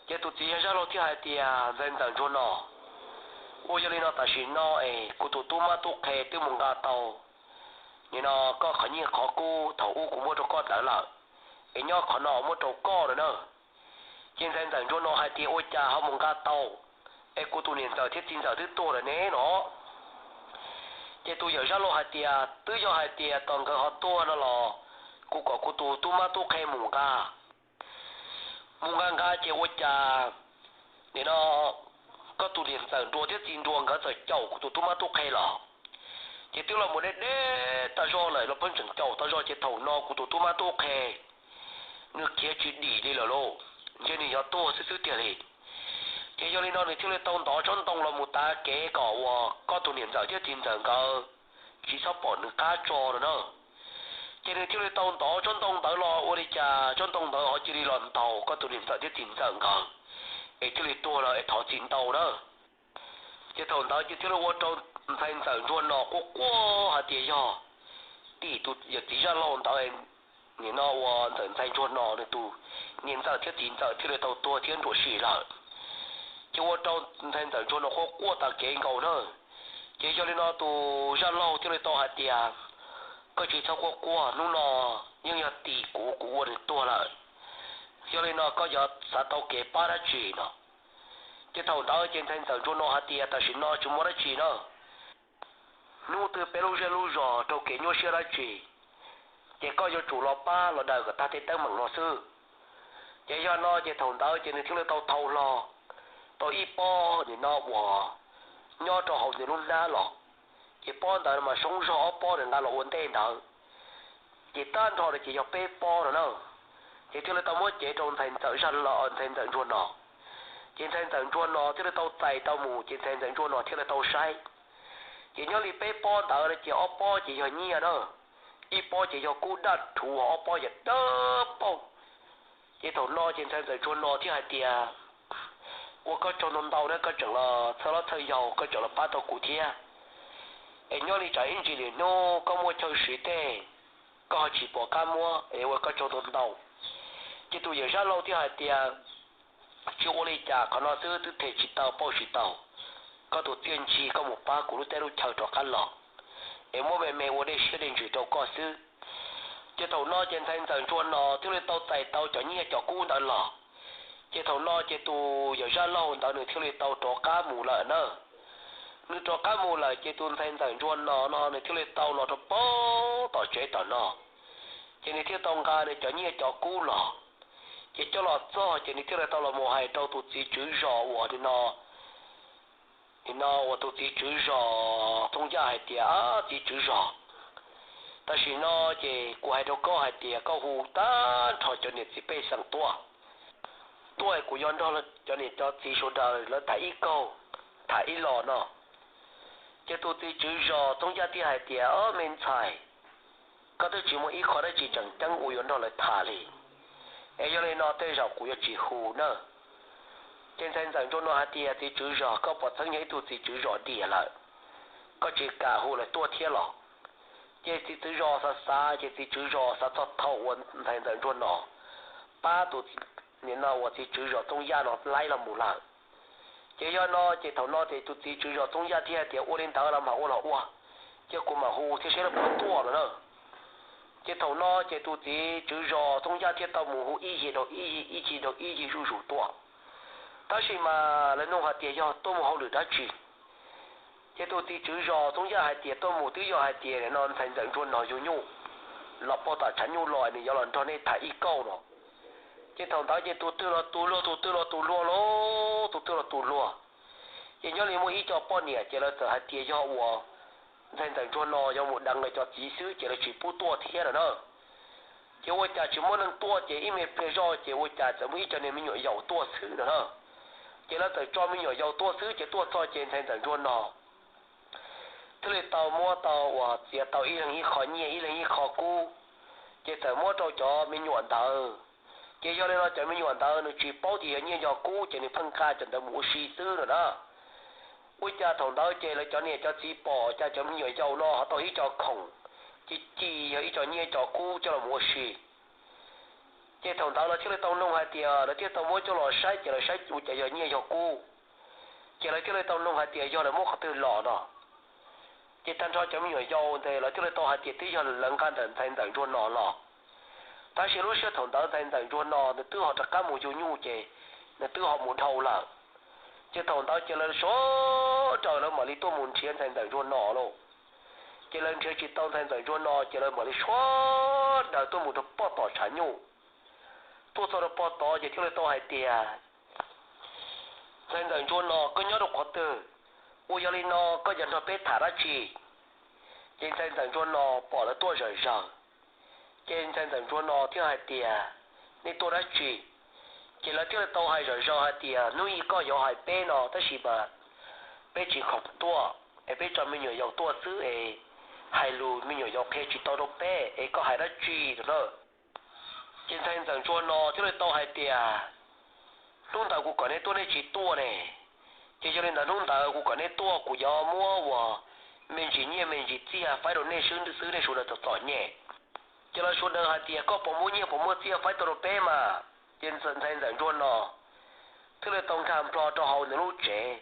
Ces tus txiv yawg zaj laug thiaj hais tias, ntxhais ntxawm ntsuag no, ua yog li no tam sim no es kuv tus tub mab tub qhe twb mus nqa tau nim no koj qhov nyiaj qhov kub thaum ub kuv muab rau koj ntawd lawm, es nyob qhov no muab rau koj no na. Ces ntxhais ntxawm ntsuag no hais tias, ua cas ho mus nqa tau, es kuv tus niam ntxawm thiab txiv ntxawm twb tuag lawm ne no. Ces tus yawm zaj laug hais tias, twb yog hais tias tos nkawd ho tuag no los kuv kom kuv tus tub mab tub qhe mus nqa. Mus nqa nqa ces ua cas nim no koj tus niam ntxawm nruas thiab txiv nruas nkawd txawm caum kuv tus tub mab tub qhe los. Ces twb los mus deb deb tag zog lawm los pheej tseem caum tag zog ces thaum no kuv tus tub mab tub qhe nws khiav tsis dim li lawm lauj, ntshe nws yuav tuag xwb xwb tiag li. Ces yog li no nws thiaj li tau ntov tsob ntoo los mus tav kev kom uas koj tus niam ntxawm thiab txiv ntxawm nkawd tsis txhob pom nws qab tso no na. Ces nws thiaj li tau ntov tsob ntoo ntawd los ua li cas tsob ntoo ntawd ho cia li los ntaus koj tus niam ntxawm thiab txiv ntxawm nkawd, es thiaj li tuag lawm es thov txim ntau na. Ces thaum ntawd ces thiaj li ua rau ntxhais ntxawm ntsuag no quaj quaj hais tias yog tim tus yawm txiv zaj laug ntawd, nim no ua ntxawm ntxhais ntsuag no nws tus niam ntxawm thiab txiv ntxawm thiaj li tau tuag thiab nruam sim lawm. Ces ua rau ntxhais ntxawm ntsuag no quaj quaj tas kev nkaus na. Ces yog li no tus zaj laug thiaj li tau hais tias, koj tsis txhob quaj quaj, hnub no yeej yog tim kuv, kuv ua nws tuag lawm. Yog li no koj yuav xav tau kev pab dab tsi no? Ces thaum ntawd ces ntxhais ntxawm ntsuag no hais tias, tam sim no tsis muaj dab tsi na. Hnub twg peb lub zej lub zos raug kev nyuaj siab dab tsi, ces koj yuav tsum los pab los daws kom tag tej teeb meem no xwb. Ces yog no ces thaum ntawd ces nws thiaj li tau thau hlo tau ib pob nim no uas nyob rau hauv nws lub hnab los. Ces pob ntawd mas soob zog ob pob nws nqa los ua ntej ntawd, ces tag nrho ces yog peb pob no na. Ces thiaj li tau muab cev rau ntxhais ntxawm zaj, ntxhais ntxawm ntsuag no. Ces ntxhais ntxawm ntsuag no thiaj li tau txais tau mus, ces ntxhais ntxawm ntsuag no thiaj li tau saib. Ces nyob li peb pob ntawd ces ob pob ces yog nyiaj na, ib pob ces yog kub daj rhuv, ob pob yog dawb paug. Ces thaum no ces ntxhais ntxawm ntsuag no thiaj hais tias, ua koj tsaug ntau ntau na, koj tseem los txhawj hlob txhawj yau, koj tseem los pab tau kuv thiab. Es nyob li tsam ib ntsis lwm hnub koj muaj chaw siv tej, koj ho tsis pom qab muab, es ua koj tsaug ntau ntau. Ces tus yawm zaj laug thiaj hais tias, tsis ua li cas, qhov no xwb twb them tsis tau pauj tsis tau. Koj tus txiaj ntsig koj mus pab kuv lub teb lub chaw rov qab los, es muab me me ua dej siab dej ntsws rau koj xwb. Ces thaum no ces ntxhais ntxawm ntsuag no thiaj li tau txais tau cov nyiaj cov kub ntawd los. Ces thaum no ces tus yawm zaj laug ntawd nws thiaj li tau rov qab mus lawm na. Nws rov qab mus lawm ces tus ntxhais ntxawm ntsuag no no nws thiaj li tau los rau pem tom tsev tom no. Ces nws thiaj tau nqa nws cov nyiaj cov kub los. Ces coj los txog ces nws thiaj li tau los mus hais rau tus txiv tswv zos uas nim no, nim no uas tus txiv tswv zos Thoob Yaj hais tias, txiv tswv zos, Tam sim no ces kuv hais rau koj hais tias koj hu tag nrho cov niam txiv pej xeem tuaj, tuaj kuv yuav nrog cov niam cov txiv sawv daws lawv tham ib kaug, tham ib los no. Ces tus txiv tswv zos Txooj Yaj thiaj hais tias, Ob, me ntxhais, koj twb tsis muaj ib qho dab tsi tseem ceeb uas yuav nrog lawv tham li, es yog li no tej zaum kuv yuav tsis hu nawb. Ces ntxhais ntxawm ntsuag no hais tias, Txiv tswv zos, koj puas txeeb yog ib tug txiv tswv zos diam lawm, koj tsis kam hu lawv tuaj thiab los? Ces txiv tswv zos xav xav, ces txiv tswv zos xav txog thaum uas ntxhais ntxawm ntsuag no pab tus nim no uas txiv tswv zos Txooj Yaj no laib los mus lawm. Ces yog no ces thaum no ces tus txiv tswv zos Txooj Yaj thiaj hais tias, Ua li ntawd los mam ua los ua, ces kuv mam hu thiab seb lawv puas tuaj no na. Ces thaum no ces tus txiv tswv zos Txooj Yaj thiaj tau mus hu ib yig dhau ib yig, ib yig dhau ib yig zuj zus tuaj. Tab sis mas lawv nug hais tias yog tuaj mus hauj lwm dab tsi. Ces tus txiv tswv zos Txooj Yaj hais tias tuaj mus twb yog hais tias no ntxhais ntxawm ntsuag no yug nyuj los pag tom tshav nyuj los nws yuav los nrog nej tham ib kaug no. Ces thaum ntawd ces tus twg los tus luag, tus twg los tus luag lauj, tus twg los tus luag. Ces nyob li muaj ib co poj niam ces lawv txawm hais tias yog uas ntxhais ntxawm ntsuag no yog mus deev lawv cov txiv xwb ces lawv tsis pub tuaj thiab no na. Ces ua cas tsis muaj neeg tuaj ces ib me pliag zoj ces ua cas txawm muaj ib co niag me nyuam yaus tuaj xwb no na. Ces lawv txawm tso me nyuam yaus tuaj xwb ces tuaj txog ces ntxhais ntxawm ntsuag no thiaj li tau muab tau uas txiav tau ib leeg ib qho nyiaj ib leeg ib qho kub, ces txawm muab rau cov me nyuam ntawd. Ces yog li no cov me nyuam ntawd nws tsis paub tias yog nyiaj yog kub ces nws pheej nqa cov ntawd mus ua si xwb no na. Ua cas thaum ntawd ces lawv cov niam cov txiv pom cas cov me nyuam yaus no ho tau ib co khoom ci ci yog ib co nyiaj co kub coj los ua si. Ces thaum ntawd lawv thiaj li tau nug hais tias, lawv thiaj tau muab coj los saib ces lawv saib ua cas yog nyiaj yog kub. Ces lawv thiaj li tau nug hais tias yog lawv muab qhov twg los no. Ces tag nrho cov me nyuam yaus ntawd lawv thiaj li tau hais tias twb yog lawv nqa ntawm ntxhais ntxawm ntsuag no los. Tab sis lub sij hawm thaum ntawd ntxhais ntxawm ntsuag no nws twb ho rov qab mus yug nyuj ces nws twb ho mus dhau lawm. Ces thaum ntawd ces lawv sawv daws lawv mam li tuaj mus nrhiav ntxhais ntxawm ntsuag no lauj. Ces lawv nrhiav tsis tau ntxhais ntxawm ntsuag no ces lawv mam li sawv daws tuaj mus rau pog tom tshav nyuj. Tuaj txog rau pog tod ces thiaj li tau hais tias, Ntxhais ntxawm ntsuag no, koj nyob rau qhov twg? Ua yog li no koj yuav nrog peb tham dab tsi? Ces ntxhais ntxawm ntsuag no pom lawv tuaj zom zaws, ces ntxhais ntxawm ntsuag no thiaj hais tias, Nej tuaj dab tsi? Ces lawv thiaj li tau hais zom zaws hais tias, Hnub ib koj yuav hais peb no tab sis mas peb tsis khoom tuaj es peb tso me nyuam yaus tuaj xwb es hais lus me nyuam yaus qhia tsis tau rau peb es koj hais dab tsi no na. Ces ntxhais ntxawm ntsuag no thiaj li tau hais tias, Hnub ntawd kuv kom nej tuaj nej tsis tuaj ne. Ces yog li ntawd hnub ntawd kuv kom nej tuaj kuv yuav muab uas me ntsis nyiaj me ntsis txiag faib rau nej xwb, nej sawv daws txom txom nyem. Ces lawv sawv daws hais tias, Koj puas muaj nyiaj puas muaj txiag faib tau rau peb mas? Ces ntxhais ntxawm ntsuag no thiaj li tau nkag nplho rau hauv nws lub tsev.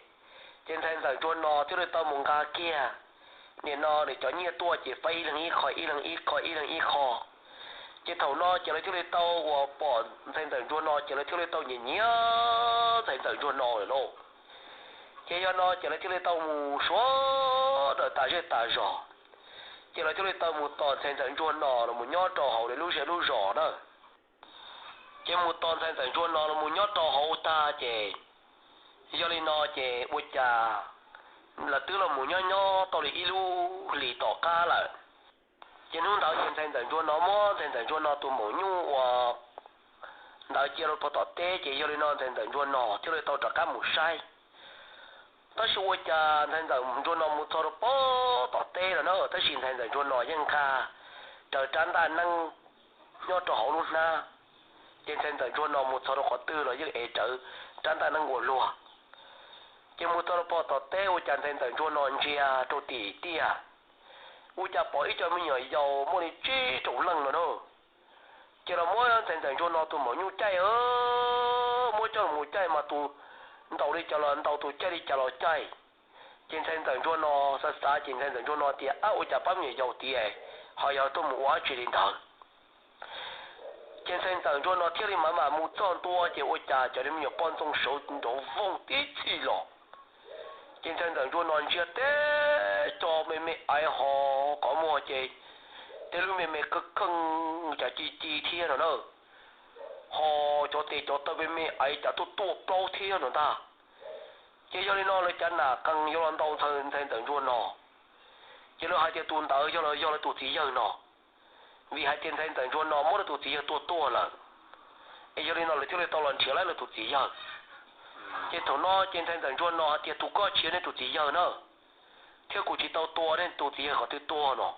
Ces ntxhais ntxawm ntsuag no thiaj li tau mus nqa kiag nim no nws cov nyiaj tuaj ces faib ib leeg ib qho, ib leeg ib qho, ib leeg ib qho. Ces thaum no ces lawv thiaj li tau uas pom ntxhais ntxawm ntsuag no ces lawv thiaj li tau nyiam nyiam ntxhais ntxawm ntsuag no lawm lauj. Ces yog no ces lawv thiaj li tau mus sawv daws tas zej tas zos, ces lawv thiaj li tau mus tos ntxhais ntxawm ntsuag no los mus nyob rau hauv lawv lub zej lub zos na. Ces mus tos ntxhais ntxawm ntsuag no los mus nyob rau hauv tag ces yog li no ces ua cas lawv twb los mus nyob nyob tau li ib lub hlis tom qab lawm. Ces hnub ntawd ces ntxhais ntxawm ntsuag no muab ntxhais ntxawm ntsuag no tus maum nyuj uas ntawd cia rau pog tom teb ces yog li no ntxhais ntxawm ntsuag no thiaj li tau rov qab mus saib. Tab sis ua cas ntxhais ntxawm ntsuag no mus txog rau pog tom teb lawm na, tab sis ntxhais ntxawm ntsuag no yeej nqa rawv rab ntaj neeb nyob rau hauv lub hnab. Ces ntxhais ntxawm ntsuag no mus txog rau qhov twg los yeej ev rawv rab ntaj neeb ua luag. Ces mus txog rau pog tom teb ua cas ntxhais ntxawm ntsuag no ntsia rau tim tiaj, ua cas pom ib co me nyuam yaus muaj li tsib rau leej no na. Ces los muab ntxhais ntxawm ntsuag no tus maum nyuj caij, muab coj los mus caij mas tus ntaus li cas los ntaus, tus caij li cas los caij. Ces ntxhais ntxawm ntsuag no xav xav ces ntxhais ntxawm ntsuag no tias, Ab, ua cas pab me nyuam yaus tiag ho yog tuaj mus ua dab tsi li ntawd? Ces ntxhais ntxawm ntsuag no thiaj li mam mam mus txog ntua ces ua cas cov me nyuam poj ntxoog sawv nrov voog tib txhij los. Ces ntxhais ntxawm ntsuag no ntsia teb co me me aiv ho qhov muag ces tej lub me me kheej kheej cas ci ci thiab no na, ho cov tes cov taw me me aiv cas tuaj tuaj plaub thiab no ntag. Ces yog li no lawv cav nam qees yuav los ntaus ntxhais ntxawm ntsuag no, ces lawv hais tias tus ntawd yog, yog lawv tus txiv yawg no. vim hais tias ntxhais ntxawm ntsuag no muab lawv tus txiv yawg tua tuag lawm. Es yog li no lawv thiaj li tau los nrhiav lawv tus txiv yawg. Ces thaum no ces ntxhais ntxawm ntsuag no hais tias tus koj tsis yog nej tus txiv yawg na, thiab kuv tsis tau tua nej tus txiv yawg qhov twg tuag no.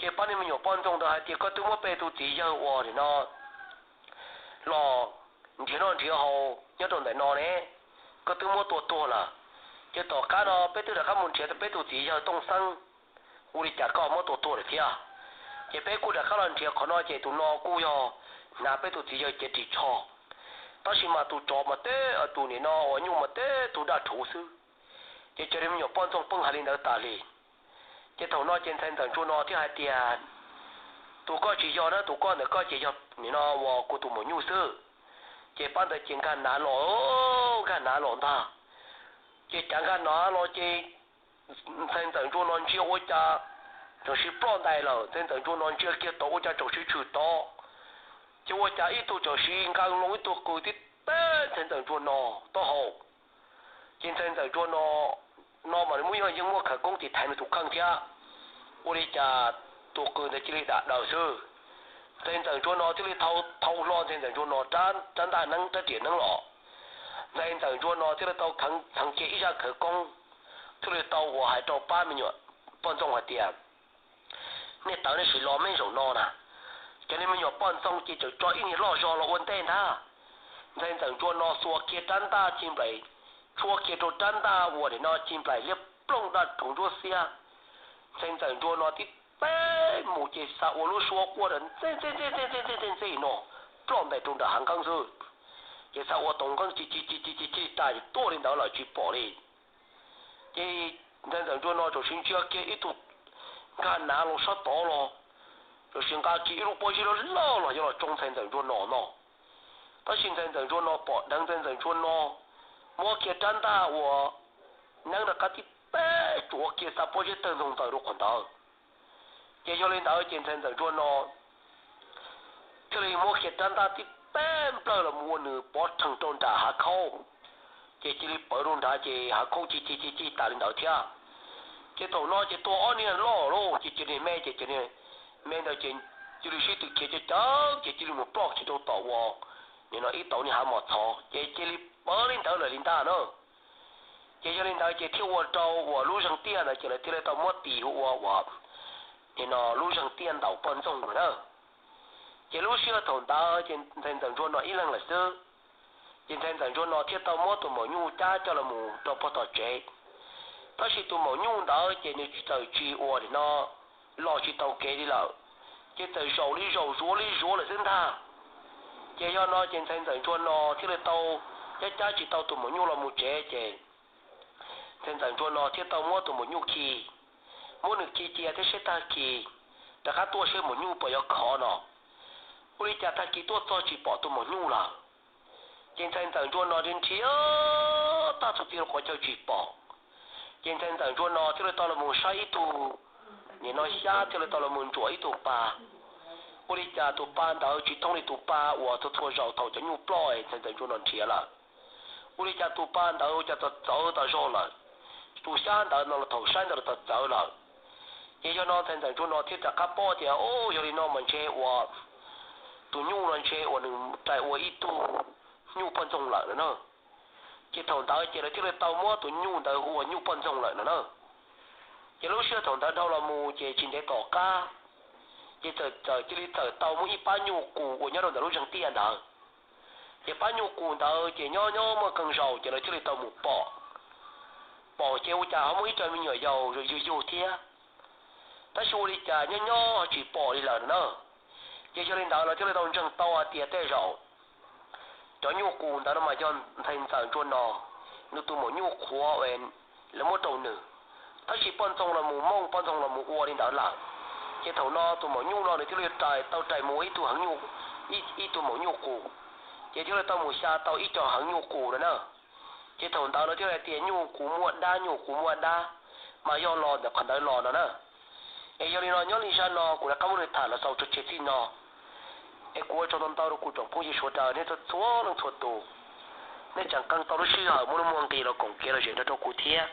Ces pab niag me nyuam poj ntxoog ntawd hais tias koj twb muab peb tus txiv yawg uas nim no los nrhiav noj nrhiav haus nyob rau ntawm no ne, koj twb muab tua tuag lawm. Ces tom qab no peb twb rov qab mus nrhiav tau peb tus txiv yawg Tooj Xeeb, ua li cas koj muab tua tuag lawm thiab? Ces peb kuj rov qab los nrhiav qhov no ces tus no kuj yog hnav peb tus txiv yawg cev ris tsho, tab sis mas tus tsov mas teb, tus nim no uas nyuj mas teb tus daj rhuv xwb. Ces cov niag me nyuam poj ntxoog pheej hais li ntawd tas li. Ces thaum no ces ntxhais ntxawm ntsuag no thiaj hais tias tus koj tsis yog na, tus koj ntawm koj ces yog nim no uas kuv tus maum nyuj xwb. Ces pab ntawd ces nkag nav los, nkag nav los ntag. Ces cav nkag nav los ces ntxhais ntxawm ntsuag no ntsia ua cas tseem sib ploj ntais lawm, ntxhais ntxawm ntsuag no ntsia kiag tod ua cas tseem sib tshwm tod. Ces ua cas ib tug tseem sib nqee loo ib tug qws tib teb ntxhais ntxawm ntsuag no taub hau. Ces ntxhais ntxawm ntsuag no, no mas nws muaj yeej muaj khawv koob tiv thaiv nws tus kheej thiab. Ua li cas tus qws ntawd cia li dam daws xwb. Ntxhais ntxawm ntsuag no thiaj li thau hlo ntxhais ntxawm ntsuag no rab ntaj neeb rab riam neeb los. Ntxhais ntxawm ntsuag no thiaj li tau kheev txheev kiag ib zaj khawv koob, thiaj li tau uas hais rau pab me nyuam poj ntxoog hais tias nej tawv nej sim los mej zaum no na. Cov niag me nyuam poj ntxoog ces tseem tso ib niag loj zog los ua ntej ntag. Ntxhais ntxawm ntsuag no xuas kiag rab ntaj ci nplaim, tshuab kiag rau rab ntaj uas nim no ci nplaim liab plooj daj rhuv ntsuab xiab. Ntxhais ntxawm ntsuag no tib teb mus ces xav ua lub suab quaj ntxij ntxij ntxij ntxij no, ploj ntais rau nram hav nqeeb xwb. Ces xav ua tau nqeeb ci ci ci ci ci tas tuaj li ntawd lawm tsis pom li. Ces ntxhais ntxawm ntsuag no txawm sim ntsia kiag ib tug nkag nav los sab tod los, txawm sim nqa kiag ib lub pob zeb loj loj los yuav los tsoo ntxhais ntxawm ntsuag no no. Tab sis ntxhais ntxawm ntsuag no pom dheev ntxhais ntxawm ntsuag no muab kiag rab ntaj uas neeb rov qab tib teb tsuav kiag xa pob zeb tawg ntxoog ntawm rau qhov ntawd. Ces yog li ntawd ces ntxhais ntxawm ntsuag no thiaj li muab kiag rab ntaj tib teb nplawg los mus ua nws pov rhees rau nram hav khaub. Ces cia li pawv rau nrad ces hav khaub ci ci ci ci tas li ntawd thiab. Ces thaum no ces tua ob niag loj lauj, ces cov niag me ces cov niag me ntawd ces cia li sib tw khiav cov cawv ces cia li mus ploj kiag rau tom uas nim no ib tauv niag hav mos txhov ces cia li pawv li ntawd lawm li ntag na. Ces yog li ntawd ces thiaj ua rau uas lub zeeg tiaj ntawd ces lawv thiaj li tau muab tis hu ua uas nim no lub zeeg tiaj ntaus poj ntxoog no na. Ces lub sij hawm thaum ntawd ces ntxhais ntxawm ntsuag no ib leeg lawm xwb. Ces ntxhais ntxawm ntsuag no thiaj tau muab tus maum nyuj cab coj los mus rau puag tom tsev. Tab sis tus maum nyuj ntawd ces nws txawm tsis ua nim no los tsis tau kev li lawm, ces txawm zaum li zaum zuav li zuav lawm xwb ntag. Ces yog no ces ntxhais ntxawm ntsuag no thiaj li tau cab cab tsis tau tus maum nyuj los mus tsev ces ntxhais ntxawm ntsuag no thiaj tau muab tus maum nyuj khi, muab nws khi cia thiab seb tag kis rov qab tuaj seb maum nyuj puas yuav khov no. Ua li cas tag kis tuaj txog tsis pom tus maum nyuj lawm. Ces ntxhais ntxawm ntsuag no nrhiav tag txhua txhia lub qhov chaw tsis pom. Ces ntxhais ntxawm ntsuag no thiaj li tau los mus saib ib tug, nim no xyab thiaj li tau los mus ntsuam ib tug pa. Ua li cas tus pa ntawd tsis thooj li tus pa uas txhua txhua zaus thaum cov nyuj ploj ntxhais ntxawm ntsuag no nrhiav lawm. Ua li cas tus pa ntawd ua cas txawv txawv tas zog lawm, tus xyab ntawd no los thaum saib ntawd los txawv txawv lawm. Ces yog no ntxhais ntxawm ntsuag no thiaj rov qab paub tias, o, yog li no mas ntshe uas tus nyuj no ntshe uas nws rais ua ib tug nyuj poj ntxoog lawm no na. Ces thaum ntawd ces lawv thiaj li tau muab tus nyuj ntawd hu ua nyuj poj ntxoog lawm no na. Ces lub sij hawm thaum ntawd dhau los mus ces tsis ntev tom qab, ces txawm txawm cia li txawm tau muaj ib pab nyuj qus uas nyob rau ntawm lub zeeg tiaj ntawd. Ces pab nyuj qus ntawd ces nyob nyob muaj qee zaus ces lawv thiaj li tau mus pom, pom ces ua cas ho muaj ib co me nyuam yaus yug yug thiab. Tab sis ua li cas nyob nyob tsis pom li lawm no na. Ces yog li ntawd lawv thiaj li tau ntseeg tau hais tias tej zaum cov nyuj qus ntawd no mas yog ntxhais ntxawm ntsuag no nws tus maum nyuj qhuav lawv muab rau nws. Tab sis poj ntxoog los mus mooj poj ntxoog los mus ua li ntawd lawm. Ces thaum no tus maum nyuj no nws thiaj li rais tau rais mus ib tug heev nyuj, ib tug maum nyuj qus, ces thiaj li tau mus xya tau ib co heev nyuj qus no na. Ces thaum ntawd lawv thiaj hais tias nyuj qus muaj dab, nyuj qus muaj dab, mas yog los ntawm qhov ntawd los no na. Es yog li no nyob li zaj no kuv rov qab muab nws tham los xaus tso tseg txij no. Es kuv ua tsaug ntau ntau rau kuv tsoom phooj ywg sawv daws nej txhua txhua leej txhua tus, nej tseem qee tau lub sij hawm muaj nuj muaj nqis los koom kev los zem nrog rau kuv thiab.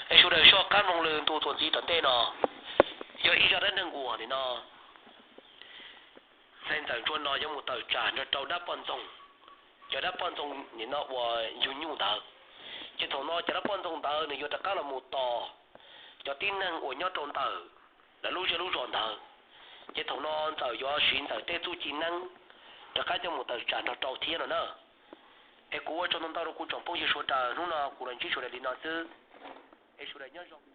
Es sawv daws soj qab mloog lwm ntu txuas ntxiv tom ntej no, yog ib zaj dab neeg uas nim no Ntxhais ntxawm ntsuag no yuav mus tawm tsam nrog rau dab poj ntxoog, cov dab poj ntxoog nim no uas yug nyuj ntawd. Ces thaum no cov dab poj ntxoog ntawd nws yuav rov qab los mus tos cov tib neeg uas nyob rau ntawm lawv lub zej lub zos ntawd. Ces thaum no ntxawm yuav siv ntxawm tej txuj ci neeb rov qab coj mus tawm tsam nrog rau thiab no na. Es kuv ua tsaug ntau ntau rau kuv tsoom phooj ywg sawv daws, hnub no kuv los ntsib sawv daws li no xwb. Es sawv daws nyob zoo.